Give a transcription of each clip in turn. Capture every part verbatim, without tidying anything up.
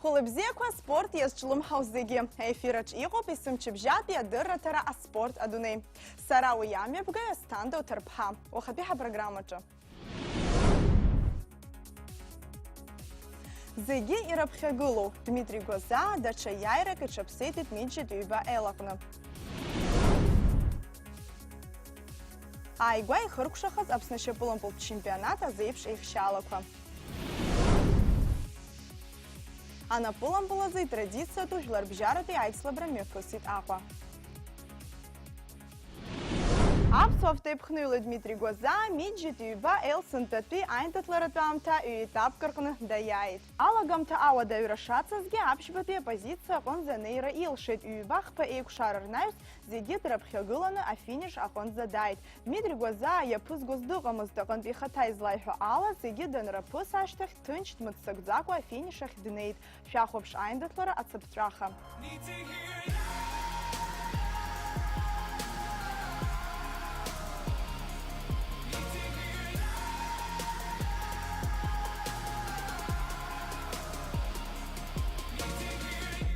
Хәылбзиақәа, спорт иазҿлымҳау зегьы. Аефир аҿы иҟоуп есымчыбжьатәи адырраҭара «Аспорт адунеи». Сара уи амҩаԥгаҩ Асҭанда Уҭарԥҳа. Уахатәи ҳапрограммаҿы. Зегьы ирыԥхьагылоу Дмитри Гәазаа даҽа иааирак иҽаԥсеит Меджьатә ҩба Ел аҟны. Ааигәа ихыркәшахаз Аԥсны ашьапылампылтә чемпионат азеиԥш еихшьаалақәа. Анапылампыл азы итрадициатәу жәларбжьаратәи аицлабра мҩаԥысит Аҟәа. Аԥсуа автоеиԥхныҩлаҩ Дмитри Гәазаа Меджьатә ҩба Ел сынтәатәи аиндаҭларатәы аамҭа ҩ-етапк рҟны даиааит. Алагамҭа ауадаҩра шацызгьы, аԥшьбатәи апозициа аҟынӡа анеира илшеит, ҩба-хԥа еикәшара рнаҩс зегьы дрыԥхьагыланы афиниш аҟынӡа дааит. Дмитри Гәазаа иаԥызгоз дыҟамызт, аҟынтә ихаҭа излаиҳәо ала, зегьы данраԥыс ашьҭахь, ҭынч дмыццакӡакәа афиниш ахь днеит. Шәахәаԥш аиндаҭлара ацыԥҵәаха.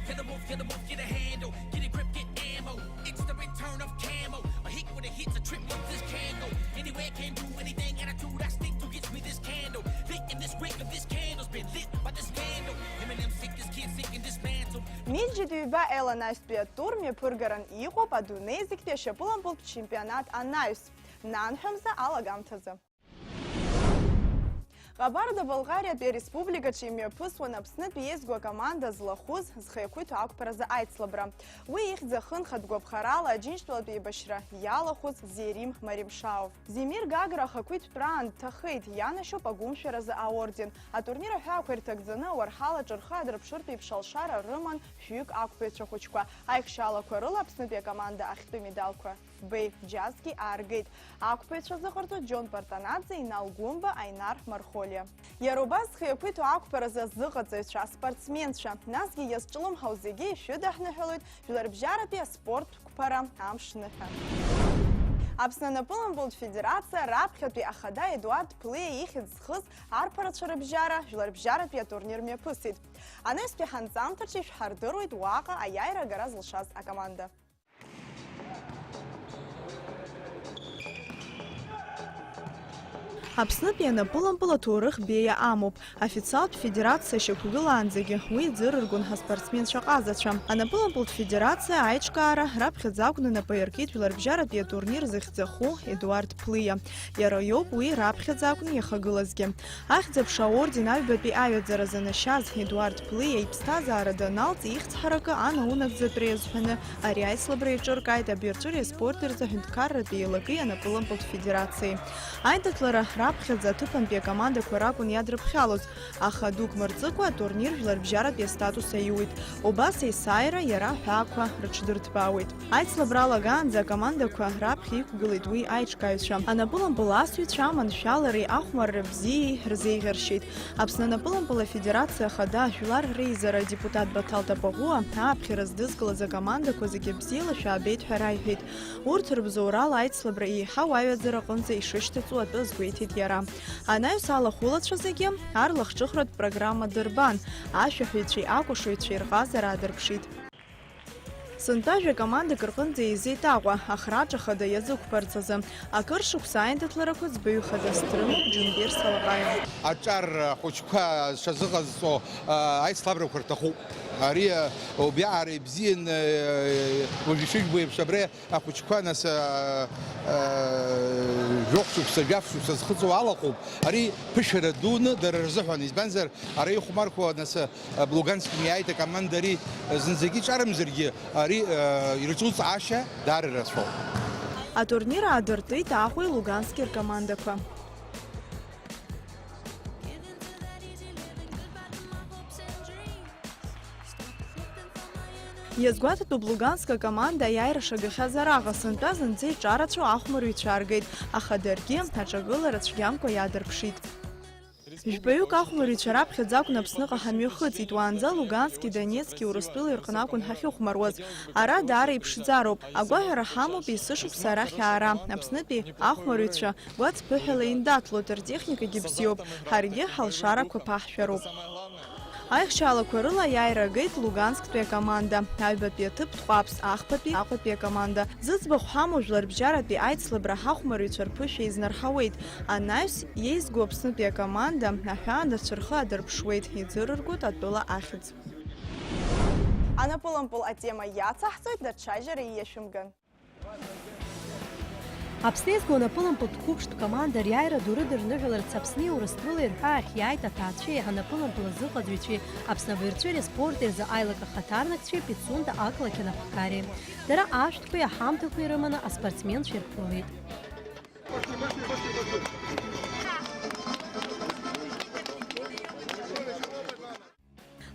Get a wolf, get a wolf, get a handle. Get a grip, get ammo. It's the return of Camo. A hit with a hit's a trip with this candle. Anywhere can do anything, attitude I stick to gets me this candle. Lit in this wick of this candle's been lit by this vandal. Eminem sick, this kid sick in this mantle. Меджьатә ҩба Ел анаҩстәи атур мҩаԥыргаран иҟоуп адунеи зегьтәи ашьапылампылтә чемпионат анаҩс, нанҳәа мза алагамҭазы. Ҟабарда-Балҟариатәи ареспубликаҿы имҩаԥысуан Аԥснытәи еизго акоманда злахәыз зхы иақәиҭу ақәԥаразы аицлабра. Уи ихьӡ ахын хатә гәаԥхарала Аџьынџьтәылатәи еибашьра иалахәыз Зерим Маримшаов. Земир Гагра ахақәиҭтәраан дҭахеит, ианашьоуп агәымшәаразы аорден. Атурнир аҳәаақәа ирҭагӡаны ауарҳалаҿы рхы аадырԥшыртә еиԥш алшара рыман шәҩык ақәԥаҩцәа хәыҷқәа. Аихшьалақәа рыла Аԥснытәи акоманда ахьтәы медалқәа фбеи џьазгьы ааргеит. Ақәԥаҩцәа зыҟарҵо Џьон Партанаӡе, Инал Гәымба, Аинар Мархолиа. Иара убас зхы иақәиҭу ақәԥаразы азыҟаҵаҩцәа, аспортсменцәа, насгьы иазҿлымҳау зегьы ишәыдаҳныҳәалоит Жәларбжьаратәи аспорт қәԥара амш ныҳәа. Аԥсны анапылампылтә федерациа раԥхьатәи ахада Едуард Ԥлиа ихьӡ зхыз арԥарацәа рыбжьара жәларбжьаратәи атурнир мҩаԥысит. Анаҩстәи ҳанҵамҭаҿы ишәҳардыруеит уаҟа аиааира агара зылшаз акоманда. Аԥснытәи анапылампыл аҭоурых беиа амоуп. Официалтә федерациа шьақәгылаанӡагьы уи иӡырыргон ҳаспортсменцәа ҟазацәа. Анапылампылтә федерациа аиҿкаара раԥхьаӡа акәны нап аиркит жәларбжьаратәи атурнир зыхьӡахәу Едуард Ԥлиа. Иара иоуп уи раԥхьаӡа акәны иахагылазгьы. Ахьӡ-аԥша аорден аҩбатәи аҩаӡара занашьаз Едуард Ԥлиа иԥсҭазаара даналҵ, ихьӡ ҳаракы анаунагӡатәра иазҳәаны ари аицлабра еиҿыркааит абирҵәыреи аспорти рзы аҳәынҭқарратәи еилакеи анапылампылтә федерациеи. Аиндаҭлара раԥхьаӡа аҭыԥантәи акомандақәа ракәын иадрыԥхьалоз, аха дук мырҵыкәа атурнир жәларбжьаратәи астатус аиуит. Убас есааира иара аҳәаақәа рыҽдырҭбаауеит. Аицлабра алагаанӡа акомандақәа раԥхьа иқәгылеит уи аиҿкааҩцәа. Анапылампыл асыҩцәа аманшәалареи ахәмарра бзиеи рзеиӷьаршьеит. Аԥсны анапылампыл афедерациа ахада ажәлар реизара адепутат Баҭал Тапаӷәуа ааԥхьара здызкылаз акомандақәа зегьы бзиала шәаабеит ҳәа раиҳәеит. Урҭ рыбзоурала аицлабра еиҳау аҩаӡара аҟынӡа ишышьҭаҵуа атәы азгәеиҭеит иара. Анаҩс алахәылацәа зегьы арлахҿыхратә программа дырбан, ашәаҳәаҩцәеи акәашаҩцәеи рҟазара аадырԥшит. Сынтәа жәа-командак рҟынӡа еизеит Аҟәа, ахраҿа хада иазықәԥарц азы. Акыр шықәса аиндаҭларақәа ӡбаҩ хадас дрымоуп Џьумбер Салаҟаиа. Аҿар ахәыҷқәа зҽазыҟазҵо, а, аицлабрақәа рҭахуп. Ари, а, убриаҟара ибзиан, а, уажә ишыжәбо еиԥш, абри ахәыҷқәа, нас, а, а, жәохә шықәса, жәаф шықәса зхыҵуа алахәуп. Ари ԥышәара дуны дара рзыҳәан, избанзар, ара ихәмарқәа, нас, а, Луганск имиааит акоманда ари, а, зынӡагьы иҿарымзаргьы, ари, а, ирҿуҵаашьа даара ирацәоуп. Атурнир аадыртит Аҟәеи Лугански ркомандақәа. Иазгәаҭатәуп, Луганск акоманда аиааира шагахьаз араҟа сынтәа зынӡа иҿарацәоу ахәмарҩцәа ааргеит, аха даргьы аҿагылара цәгьамкәа иаадырԥшит. Жәпаҩык ахәмарыҩцәа раԥхьаӡа акәын Аԥсныҟа ҳамҩахыҵит, уаанӡа Лугански, Донецки, Урыстәылеи рҟны акәын ҳахьыхәмаруаз. Ара даара иԥшӡароуп. Агәаҳәара ҳамоуп есышықәса арахь аара. Аԥснытәи ахәмарыҩцәа гәаҵԥыҳәала еиндаҭлоит, ртехникагьы бзиоуп, ҳаргьы ҳалшарақәа ԥаҳшәароуп. Аихшьаалақәа рыла аиааира агеит Лугансктәи акоманда, аҩбатәи аҭыԥ Тҟәаԥс, ахԥатәи Аҟәатәи акоманда. Зыӡбахә ҳамоу жәларбжьаратәи аицлабра ҳахәмарыҩцәа рԥышәа еизнарҳауеит. Анаҩс еизго Аԥснытәи акоманда аҳәаанырцә рхы адырԥшуеит, иӡырыргоит атәыла ахьӡ. Анапылампыл атема иацаҳҵоит, даҽа џьара ииашәымган. Аԥсны еизго анапылампылтә қәыԥштә команда ариааира ду рыдырныҳәаларц Аԥсни Урыстәылеи рҳәаахь иааит аҭаацәеи анапылампыл азыҟаҵаҩцәеи, Аԥсны абаҩрцәеи аспорти рзы аилак ахаҭарнакцәеи Пицунда ақалақь анапхгареи. Дара ашәҭқәеи аҳамҭақәеи рыманы аспортсменцәа ирԥылеит.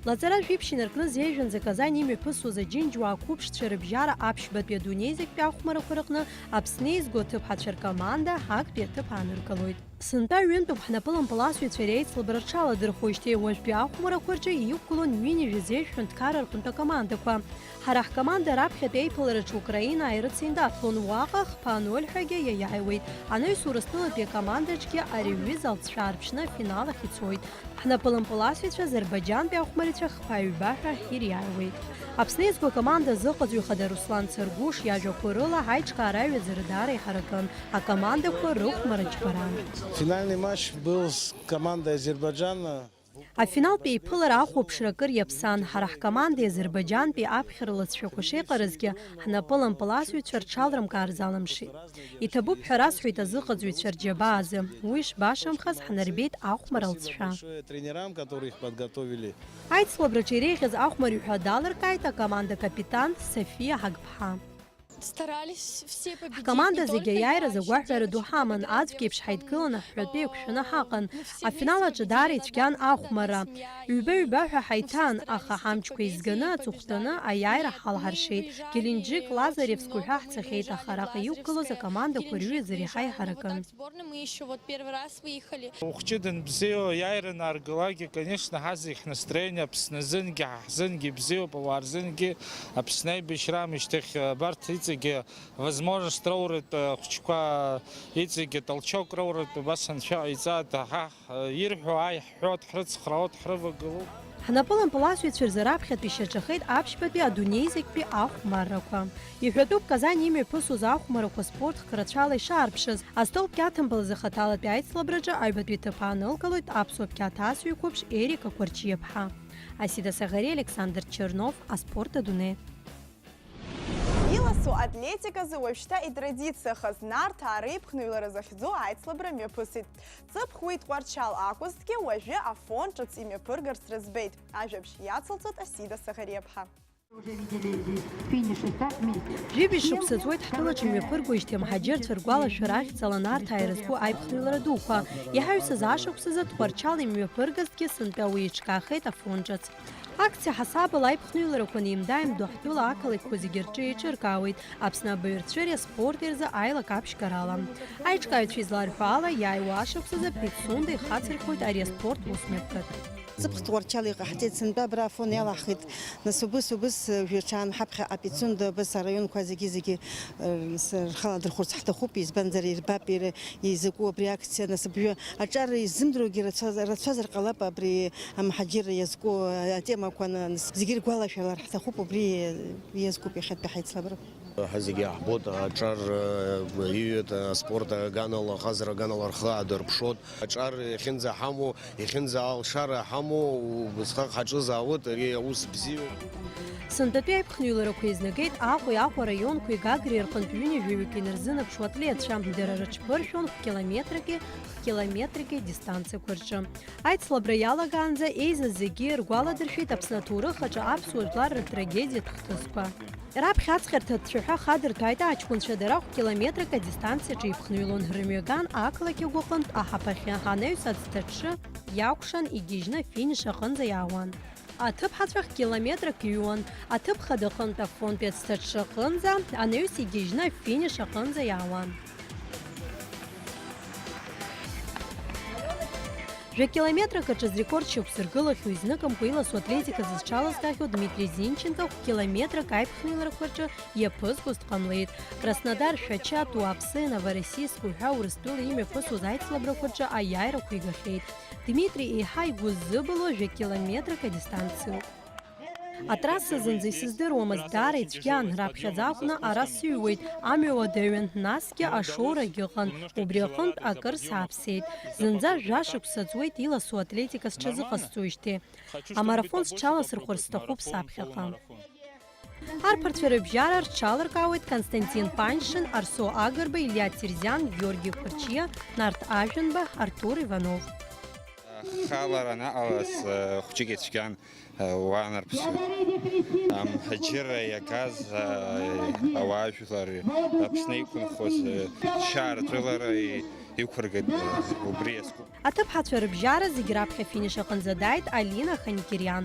Лаҵара жәиԥшь инаркны зежәанӡа Казань имҩаԥысуаз аџьынџьуаа қәыԥшцәа рыбжьара аԥшьбатәи адунеизегьтәи ахәмарақәа рыҟны Аԥсны еизго аҭыԥҳацәа ркоманда актәи аҭыԥ ааныркылоит. Сынтәа ҩынтәуп ҳнапылампыласҩцәа ари аицлабра рҽаладырхәуеижьҭеи, уажәтәи ахәмарақәа рҿы иқәгылон ҩынҩажәа зежә ҳәынҭқарра рҟынтә акомандақәа. Ҳара ҳкоманда раԥхьатәи аиԥылараҿы Украинаа ирыцеиндаҭлон, уаҟа хԥа ноль ҳәагьы иаиааиуеит. Анаҩс Урыстәылатәи акомандаҿгьы ари аҩыза алҵшәа аарԥшны афинал ахь ицоит. Ҳнапылампыласҩцәа азербаџьантәи ахәмарицәа хԥа ҩба ҳәа ириааиуеит. Аԥсны еизго акоманда азыҟаҵаҩ хада Руслан Царгәыш иажәақәа рыла, аиҿкаара аҩаӡара даара иҳаракын, акомандақәа рыхәмара џьбаран. Финальный матч был с командой Азербайджана. Афиналтә еиԥылара ахәаԥшра акыр иаԥсан, ҳара ҳкомандеи азербаџьантәи аԥхьара лыҵшәақәа шеиҟаразгьы, ҳнапылампыласҩцәа рҽалрымкаар залымшеит. Иҭабуп ҳәа расҳәеит азыҟаҵаҩцәа рџьабаа азы, уи шбашамхаз ҳнарбеит ахәмарра алҵшәа. Большое тренерам, которые их подготовили. Аицлабраҿы иреиӷьыз ахәмарҩы ҳәа далыркааит акоманда капитан Софиа Ҳагԥҳа. Старались все победить. Ҳкоманда зегьы аиааираз агәаҳәара ду ҳаман, аӡәк еиԥш ҳаидгыланы ҳҳәатәы еиқәшәаны ҳаҟан. Афинал аҿы даара ицәгьан ахәмарра. Ҩба-ҩба ҳәа ҳаиҭан, аха ҳамчқәа еизганы, аҵыхәтәаны аиааира ҳалҳаршеит. Геленџик, Лазаревск уҳәа ҳцахьеит, аха араҟа иқәгылоз акомандақәа рҩыза реиҳа иҳаракын. Сборной мы ещё вот первый раз выехали. Ухчы данбзиоу, аиааира анааргалакгьы, конечно, ҳазегь ҳнастроение Аԥсназынгьы, ҳа ҳзынгьы ибзиоуп, ауаа рзынгьы. Аԥсны аибашьраамышьҭахь абарҭ иҵегьы возможность роуртә ахәыҷқәа, иҵегьы толчок роуртә убас анцәа ҟаиҵааит, ҳа ирҳәо ааи ҳҳәоит, ҳрыцхраауеит, ҳрывагылоуп. Ҳнапылампыласҩцәа рзы раԥхьатәи шьаҿахеит аԥшьбатәи адунеи зегьтәи ахәмаррақәа. Иҳәатәуп Казань имҩаԥысуаз ахәмарақәа спорт хкрацәала ишаарԥшыз. Астол кьаҭампыл азы хаҭалатәи аицлабраҿы аҩбатәи ҭыԥ аанылкылоит аԥсуа қьаҭасҩы қәыԥш Ерика Қәарчиаԥҳа. Асида Саӷариа, Александр Чернов, аспорт адунеи. Иласу атлетиказы уажәшьҭа итрадициахаз Нарҭаа реиԥхныҩлара захьӡу аицлабра мҩаԥысит. Ҵыԥх уи Тҟәарчал акәызҭгьы, уажәы Афон ҿыц имҩаԥыргарц рыӡбеит. Ажәабжь иацылҵоит Асида Саӷариаԥҳа. Уже видели здесь финиши, так, вместе. Ҩажәи шықәса ҵуеит ҳтәылаҿы имҩаԥыргоижьҭеи амҳаџьырцәа ргәалашәара ахьӡала Нарҭаа ирызку аиԥхныҩлара дуқәа. Иҳаҩсыз ашықәсазы Тҟәарчал имҩаԥыргазҭгьы сынтәа уи иҿкаахеит Афон ҿыц. Акциа ҳасабала аиԥхныҩларақәа неимда-ааимдо ҳтәыла ақалақьқәа зегьы рҿы еиҿыркаауеит, Аԥсны абаҩрцәеи аспорти рзы аилак аԥшьгарала. Аиҿкааҩцәа изларҳәо ала, иааиуа ашықәсазы Пицунда ихацырхоит ари аспорт усмҩаԥгатә. Ҵыԥх Тҟәарчал иҟаҳҵеит, сынтәа абра Афон иалаҳхит, нас убыс, убыс, э, жәаҽаан ҳаԥхьаҟа Пицунда, абас араионқәа зегьы, зегьы, э, с-, рхы аладырхәырц ҳҭахуп, избанзар, ирбап, ир-, изакәу абри акциа, нас абжәы аҿар изымдыруагьы рацәаз-, рацәазар ҟалап, абри амҳаџьырра иазку атемақәа, нас зегьы ргәалашәалар ҳҭахуп, убри иазкуп иахьатәи ҳаицлабра. Ҳа зегьы иаҳбоит, аҿар, э, иҩуеит, аспорт аганала, ахазра аганала рхы аадырԥшуеит. Аҿар иахьынӡаҳамоу, иахьынӡаалшара ҳамоу, убысҟак ҳаҿызаауеит, ари аус бзиоуп. Сынтәатәи аиԥхныҩларақәа еизнагеит Аҟәеи Аҟәа раионқәеи Гагреи рҟынтә ҩынҩажәаҩык инарзынаԥшуа аҭлетцәа. Дара рыҽԥыршәон хә-километраки, хә-километраки дистанциақәа рҿы. Аицлабра иалагаанӡа еизаз зегьы ргәаладыршәеит Аԥсны аҭоурых аҿы аԥсуа жәлар ртрагедиатә хҭысқәа. Раԥхьа ацҟьарҭа ацәаҳәа хадырҭәааит аҷкәынцәа, дара хә-километрак адистанциаҿы иԥхныҩлон, рымҩа ган ақалақь агәаҟынтә аҳаԥахьы, анаҩс аӡҭаҽы иакәшан игьежьны афиниш аҟынӡа иаауан. Аҭыԥҳацәа хә-километрак иҩуан, аҭыԥ хадаҟынтә Афонтәи аӡҭаҽы аҟынӡа, анаҩс игьежьны афиниш аҟынӡа иаауан. Жәа-километрак аҿы зрекорд шьақәзыргылахьоу, изныкымкәа иласу атлетика зызҽалызкаахьоу Дмитри Зинченко хә-километрак аиԥхныҩларақәа рҿы иаԥызгоз дҟамлеит. Краснодар Шәачату, Аԥсы, Новороссийск уҳәа Урыстәыла имҩаԥысуаз аицлабрақәа рҿы аиааирақәа игахьеит. Дмитри еиҳа игәы ззыбылуа жәа-километрак адистанциоуп. Атрасса зынӡа исыздыруамызт, даара ицәгьан, раԥхьаӡа акәны ара сыҩуеит, амҩа уадаҩын, насгьы ашоурагь ыҟан, убри аҟынтә акыр сааԥсеит. Зынӡа жәашықәса ҵуеит иласу атлетика сҽазыҟасҵоижьҭеи. Амарафон сҽаласырхәыр сҭахуп саԥхьаҟа. Арԥарцәа рыбжьара рҽаларкаауеит Константин Паншин, Арсо Агрба, Илиа Терзиан, Георги Кәарҷиа, Нарҭ Ажәанба, Артур Иванов. Ахалара анаҟалаз, хәҷык ицәгьан. Уаанарԥшуеит. Амҳаџьырра иагаз, а, ауаажәлар Аԥсны иқәынхоз, а, шьаарҵәылара и-, иқәыргеит, а, убри иазку. Аҭыԥҳацәа рыбжьара зегь раԥхьа афиниш аҟынӡа дааит Алина Ханигериан.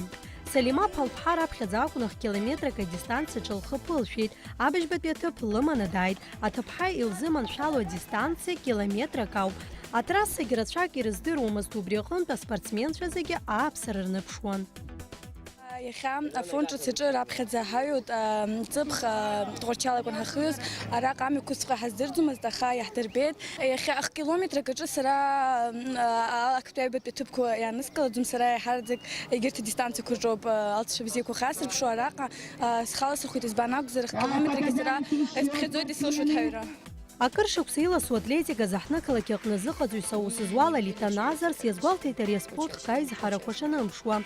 Салима Ԥалԥҳа раԥхьаӡа акәны хә-километрак адистанциаҿы лхы ԥылшәеит, абыжьбатәи аҭыԥ лыманы дааит. Аҭыԥҳа илзыманшәало адистанциа километрак ауп. Атрассагь рацәак ирыздыруамызт, убри аҟынтә аспортсменцәа зегьы ааԥсара рныԥшуан. Иахьа Афон ҿыц аҿы раԥхьаӡа ҳаҩуеит, а, ҵыԥх, а, Тҟәарчал акәын ҳахьыҩуаз, араҟа амҩақәысҵәҟьа ҳаздырӡомызт, аха иаҳдырбеит. Иахьа хә-километрак аҿы сара, м, а, актәи аҩбатәи аҭыԥқәа иааныскылаӡом, сара еиҳараӡак егьырҭ адистанциақәа рҿоуп, а, алҵшәа бзиақәа ахьасырԥшу, араҟа, а, схаласырхәит, избан акәзар, хә-километрак сара исԥхьаӡоит, исылшоит ҳаҩра. Акыр шықәса иласу атлетика заҳҭнықалақь аҟны зыҟаҵаҩ саус зуа Лолита Назарс иазгәалҭеит ари аспорт хк аизҳарақәа шанымԥшуа.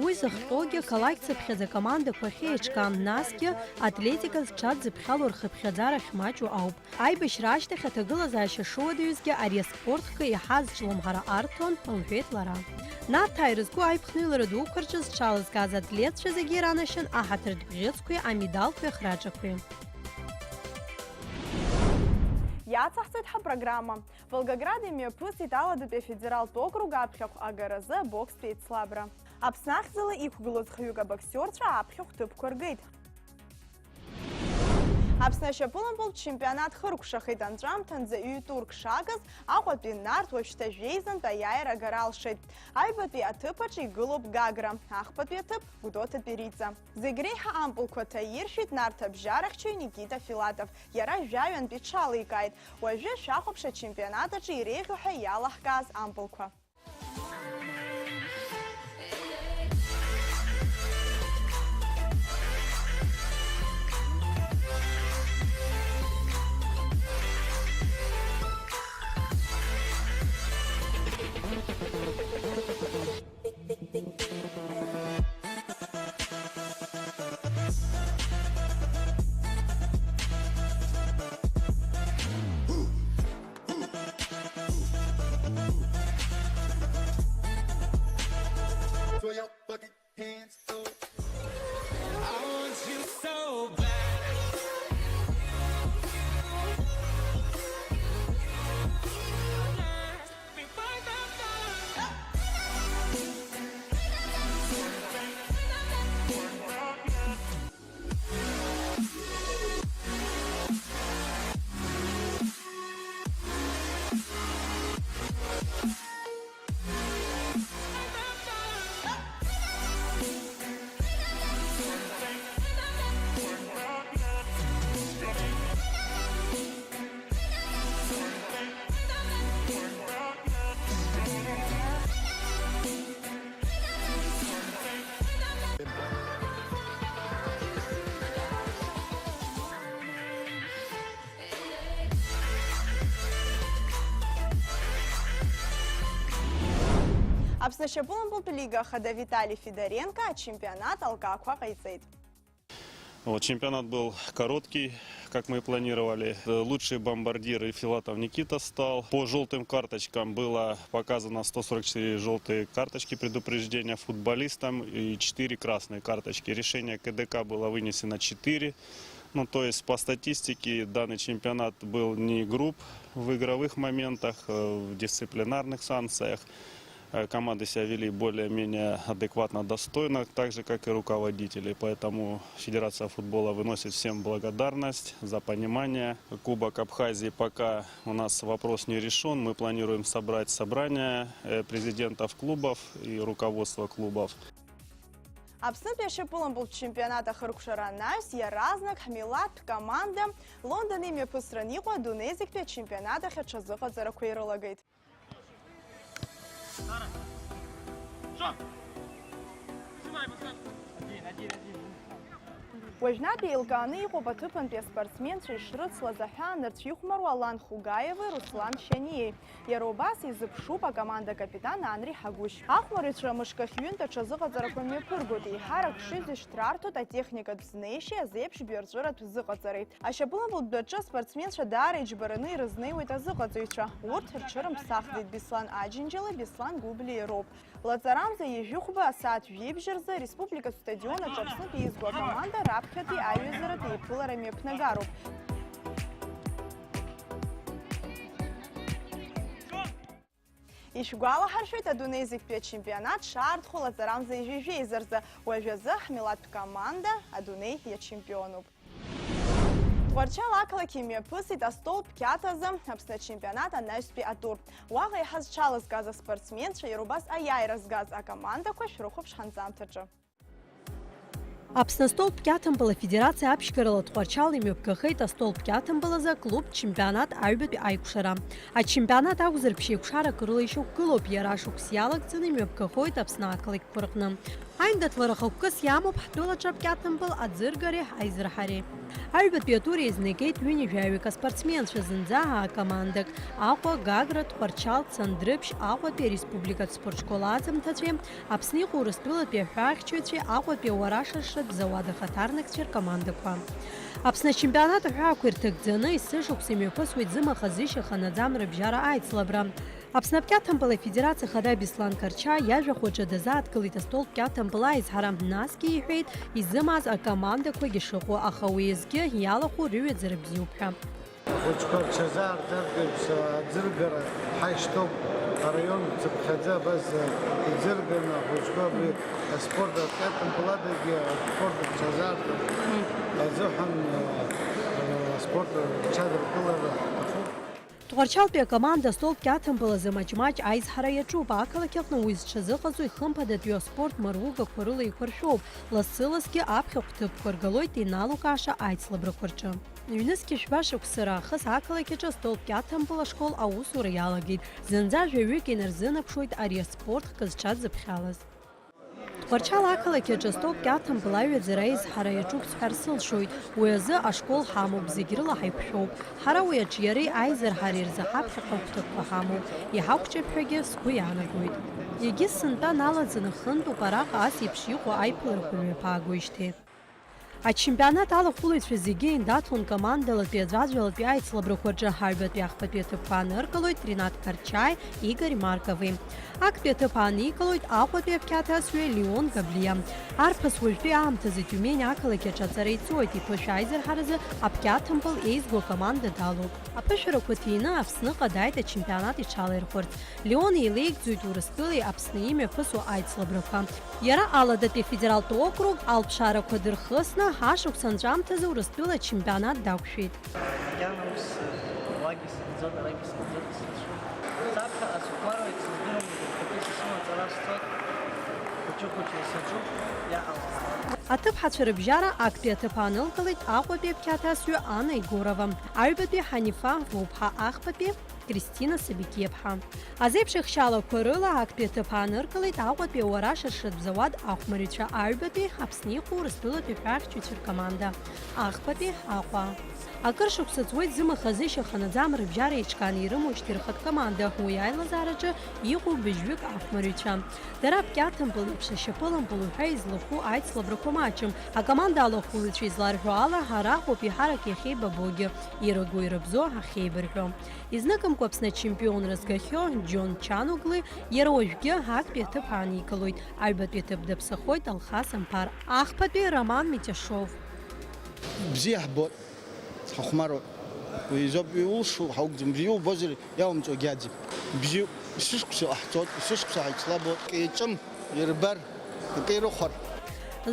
Уи зыхҟьогьы ақалақь цыԥхьаӡа акомандақәа ахьеиҿкаам, насгьы атлетика зҽадзыԥхьало рхыԥхьаӡара ахьмаҷу ауп. Аибашьра ашьҭахь аҭагылазаашьа шуадаҩызгьы ари аспорт хкы еиҳа зҿлымҳара арҭон, лҳәеит лара. Нарҭаа ирызку аиԥхныҩлара дуқәа рҿы зҽалызкааз атлетцәа зегьы иранашьан аҳаҭыртә бӷьыцқәеи амедалқәеи ахраҿақәеи. Иацаҳҵоит ҳапрограмма. Волгоград имҩаԥысит Аладатәи афедералтә округ аԥхьахә агаразы абокстә еицлабра. Аԥсны ахьӡала иқәгылоз хҩык абоксиорцәа аԥхьахә ҭыԥқәа ргеит. Аԥсны ашьапылампылтә чемпионат хыркәшахеит, анҵәамҭанӡа ҩ-турк шагыз Аҟәатәи Нарҭ уажәшьҭа жәеизантә аиааира агара алшеит. Аҩбатәи аҭыԥ аҿы игылоуп Гагра, ахԥатәи аҭыԥ Гәдоуҭатәи Риҵа. Зегь реиҳа ампылқәа ҭаиршәит Нарҭ абжьарахьчаҩ Никита Филатов, иара жәаҩантәи иҽаликааит. Уажәы шәахәаԥш ачемпионат аҿы иреиӷьу ҳәа иалаҳкааз ампылқәа. Аԥсны ашьапылампылтә лига ахада Витали Федоренко ачемпионат алкаақәа ҟаиҵеит. Вот, чемпионат был короткий, как мы и планировали. Лучший бомбардир и Филатов Никита стал. По жёлтым карточкам было показано сто сорок четыре жёлтые карточки предупреждения футболистам и четыре красные карточки. Решение К Д К было вынесено четыре. Ну, то есть, по статистике, данный чемпионат был не груб в игровых моментах, э, в дисциплинарных санкциях. Э, Команды себя вели более-менее адекватно, достойно, так же, как и руководители. Поэтому Федерация футбола выносит всем благодарность за понимание. Кубок Абхазии пока у нас вопрос не решен. Мы планируем собрать собрание э, президентов клубов и руководства клубов. Аԥснытәи ашьапылампылтә чемпионат ахыркәшара анаҩс, иаразнак ҳмилаҭтә команда Лондон имҩаԥысран иҟоу адунеи зегьтәи ачемпионат ахь аҽазыҟаҵарақәа ирылагеит. Уажәнатә еилкааны иҟоуп аҭыԥантәи аспортсменцәа ишрыцлаз аҳәаанырцә ихәмаруа Алан Хугаеви Руслан Шьаниеи. Иара убас изыԥшуп акоманда акапитан Анри Ҳагәышь. Ахәмарыҩцәа мышк ахь ҩынтә аҽазыҟаҵарақәа мҩаԥыргоит, еиҳарак шизышьҭрарҭоу атехникатә знеишьеи азеиԥш бҩарҵәыратә зыҟаҵареи. Ашьапылампылтәаҿы аспортсменцәа даара иџьбараны ирызнеиуеит азыҟаҵаҩцәа. Урҭ рҽырымԥсахӡеит Беслан Аџьынџьали Беслан Гәыблии роуп. Лаҵарамза ҩажәи хәба асааҭ жәибжь рзы ареспубликатә стадион аҿы Аԥснытәи еизго акоманда раԥхьатәи аҩызаратә еиԥылара мҩаԥнагароуп. Ишәгәалаҳаршәоит, адунеи зегьтәи ачемпионат шаартхо лаҵарамза ҩажәи жәеиза рзы, уажәазы ҳмилаҭтә команда адунеи иачемпионуп. Тҟәарчал ақалақь имҩаԥысит астол пкьаҭазы Аԥсны ачемпионат анаҩстәи атур. Уаҟа иаҳа зҽалазкааз аспортсменцәа, иара убас аиааира згаз акомандақәа шәрыхәаԥш ҳанҵамҭаҿы. Аԥсны астол пкьаҭампыл афедерациа аԥшьгарала Тҟәарчал имҩаԥгахеит астол пкьаҭампыл азы аклубтә чемпионат аҩбатәи аикәшара. Ачемпионат акәзар ԥшьеикәшарак рыла ишьақәгылоуп, иара шықәс иалагӡаны имҩаԥгахоит Аԥсны ақалақьқәа рҟны. Аиндаҭлара хықәкыс иамоуп ҳтәылаҿы апкьаҭампыл аӡыргареи аизырҳареи. Аҩбатәи атур еизнагеит ҩынҩажәаҩык аспортсменцәа, зынӡа аа командак: Аҟәа, Гагра, Тҟәарчал, Цандрыԥшь, Аҟәатәи ареспубликатә спортшкол аӡамҭацәеи, Аԥсны иҟоу Урыстәылатәи аҳәаахьчаҩцәеи Аҟәатәи ауарашаршратә зауад ахаҭарнакцәеи ркомандақәа. Аԥсны ачемпионат аҳәаақәа ирҭагӡаны есышықәса имҩаԥысуеит зымаха-зышьаха наӡам рыбжьара аицлабра. Аԥсны апкьаҭампыл афедерациа ахада Беслан Карча иажәахә аҿы дазааҭгылеит астол пкьаҭампыл аизҳара, насгьы иҳәеит изымааз акомандақәагьы шыҟоу, аха уеизгьы иалахәу рыҩаӡара бзиоуп ҳәа. Ахәыҷқәа рҽазаарҭартә еиԥш аӡыргара ҳаишьҭоуп, араион цыԥхьаӡа абас иӡырганы ахәыҷқәа абри аспорт апкьаҭампыл адагьы аспорт рҽазаарҭа азыҳәан аспорт рҽадыркылара аҭахуп. Тҟәарчалтәи акоманда астол пкьаҭампыл азы маҷ-маҷ аизҳара иаҿуп. Ақалақь аҟны уи зҽазыҟаҵо ихымԥадатәиу аспорт маругақәа рыла еиқәыршәоуп. Лассы-ласгьы аԥхьахә ҭыԥқәа ргалоит еиналукааша аицлабрақәа рҿы. Ҩнызқьи жәба шықәса раахыс ақалақь аҿы астол пкьаҭампыл ашкол аусура иалагеит. Зынӡа жәаҩык инарзынаԥшуеит ари аспорт хкы зҽадзыԥхьалаз. Тҟәарчал ақалақь аҿы астол пкьаҭампыл аҩаӡара аизҳара иаҿуп сҳәар сылшоит. Уи азы ашкол ҳамоуп, зегь рыла ҳаиқәшәоуп. Ҳара уи аҿы иареи аизырҳареи рзы ҳаԥхьаҟа гәҭакқәа ҳамоуп, иҳақәҿиап ҳәагьы сгәы иаанагоит. Егьыс сынтәа налаӡаны хынтәуп араҟа ас еиԥш иҟоу аиԥыларақәа мҩаԥаагоижьҭеи. Ачемпионат алахәылаҩцәа зегьы еиндаҭлон командалатәи аӡәаӡәалатәи аицлабрақәа рҿы. Аҩбатәи ахԥатәи аҭыԥқәа аныркылоит Ринат Карчаи, Игорь Маркови. Актәи аҭыԥ ааникылоит Аҟәатәи апкьаҭасҩы Леон Габлиа. Арԥыс уажәтәи аамҭазы Тиумени ақалақь аҿы аҵара иҵоит, иԥышәа аизырҳаразы апкьаҭампыл еизго акоманда далоуп. Аԥышәарақәа ҭины Аԥсныҟа дааит ачемпионат иҽалаирхәырц. Леон еилеигӡоит Урыстәылеи Аԥсни имҩаԥысуа аицлабрақәа. Иара Аладатәи афедералтә округ алԥшаарақәа дырхысны, ашықәс анҵәамҭазы Урыстәыла ачемпионат дақәшәеит. Макьана ус уагьы сыгӡоит, арагьы сыгӡоит, исыцәшәоит. Саԥхьаҟа сыхәмаруеит, сыздыруам, иахьатәи сымаҵ ара сцоит, хәыҷы-хәыҷла саҿуп, иаҳауа. Аҭыԥҳацәа рыбжьара актәи аҭыԥ аанылкылеит Аҟәатәи аԥхьаҭасҩы Анна Егорова, аҩбатәи Ҳанифа Гәыԥҳа, ахԥатәи Кристина Сабикиаԥҳа. Азеиԥш ахьчалақәа рыла актәи аҭыԥ ааныркылеит Аҟәатәи ауарашаршратә зауад ахәмарҩцәа, аҩбатәи Аԥсны иҟоу Урыстәылатәи ҳәаахьчаҩцәа ркоманда, ахԥатәи Аҟәа. Акыр шықәса ҵуеит зымаха-зышьаха наӡам рыбжьара еиҿкааны ирымоушьҭеи рхатә команда, уи аилазаараҿы иҟоу быжьҩык ахәмарҩцәа. Дара апкьаҭампыл еиԥш ашьапылампыл уҳәа излахәу аицлабрақәа маҷым. Акоманда алахәылаҩцәа изларҳәо ала, араҟоуп еиҳарак иахьеибабогьы, ирыгу-ирыбзо ахьеибырҳәо. Изныкымкәа Аԥсны ачемпионра згахьоу Џьон Чаногли иара уажәгьы актәи аҭыԥ ааникылоит, аҩбатәи аҭыԥ даԥсахоит Алхас Амԥар, ахԥатәи Роман Митиашов. Бзиа ҳбоит, ҳахәмаруеит. Уи изоуп иулшо, ҳаугӡом, бзиа убозар иаумҵуагьы аӡым. Бзиоуп. Есышықәса иҟаҳҵоит, есышықәса ҳаицлабуеит, кеиҿым, ирбар, акы ирыхәар.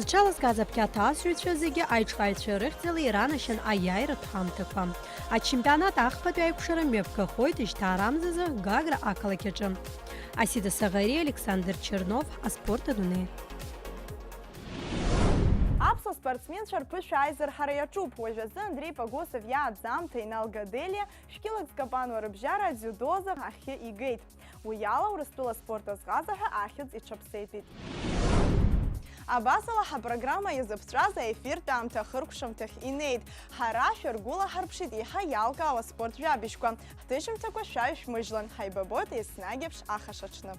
Зҽалазкааз аԥхьаҭа асыҩцәа зегьы аиҿкааҩцәа рыхьӡала иранашьан аиааиратә ҳамҭақәа. Ачемпионат ахԥатәи аиқәшара мҩаԥгахоит жьҭаарамзазы Гагра ақалақь аҿы. Асида Саӷариа, Александр Чернов, аспорт адунеи. Аԥсуа спортсменцәа рԥышәа аизырҳара иаҿуп. Уажәазы Андреи Погосов иааӡамҭа Инал Гаделиа шәкьылак зкапануа рыбжьара дзиудоза ахьы игеит. Уи ала Урыстәыла аспорт азҟаза ҳәа ахьӡ иҽаԥсеитәит. Абасала ҳапрограмма иазыԥҵәаз аефиртә аамҭа ахыркәшамҭахь инеит. Ҳара шәаргәылаҳарԥшит еиҳа иалкаау аспорт жәабжьқәа. Ҳҭыжьымҭақәа шәаҩ шәмыжьлан, ҳаибабоит еснагь еиԥш ахашаҽны.